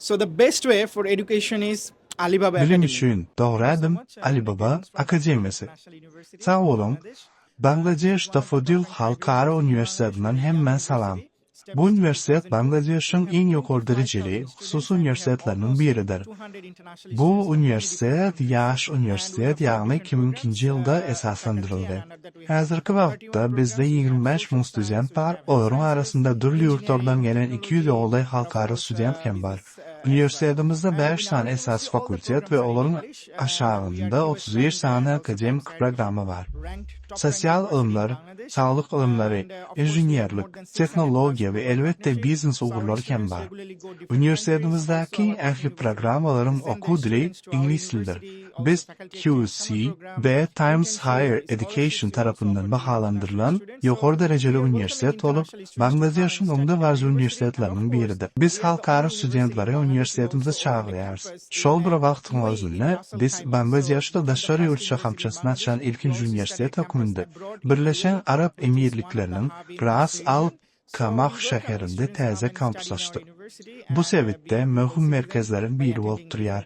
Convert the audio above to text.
So the best way for education is Alibaba Bilim Academy. üçin dogry ädim Alibaba Akademiýasy. Sag boluň! Bangladeş Daffodil Halkara uniwersitetinden hemmä salam. Bu uniwersitet Bangladeşiň iň ýokary derejeli hususy uniwersitetleriniň biridir. Bu uniwersitet ýaş uniwersitet, ýagny 2002-nji ýylda esaslandyryldy. Häzirki wagtda bizde 25 müň student bar, olaryň arasynda dürli ýurtlardan gelen 200 golaý halkara student hem bar. Uniwersitetimizde bäş sany esasy fakultet we olaryň aşagynda 31 sany akademik programma bar. Sosial ylymlar, saglyk ylymlary, inženerlik, tehnologiýa we elbetde biznes ugurlary hem bar. Uniwersitetimizdäki ähli programmalaryň okuw dili iňlis dilidir. Biz QC we Times Higher Education tarapyndan bahalandyrylan ýokary derejeli uniwersitet bolup, Bangladeşiň öňdebaryjy uniwersitetleriniň biridir. Biz halkara studentleri uniwersitetimize çagyrýarys. Şol bir wagtyň özünde, biz Bangladeşde daşary ýurt şahamçasyny açan ilkinji uniwersitet hökmünde Birleşen Arap Emirlikleriniň Ras Al Kamah şäherinde täze kampus açdyk. Bu sebitde möhüm merkezleriň biri bolup durýar.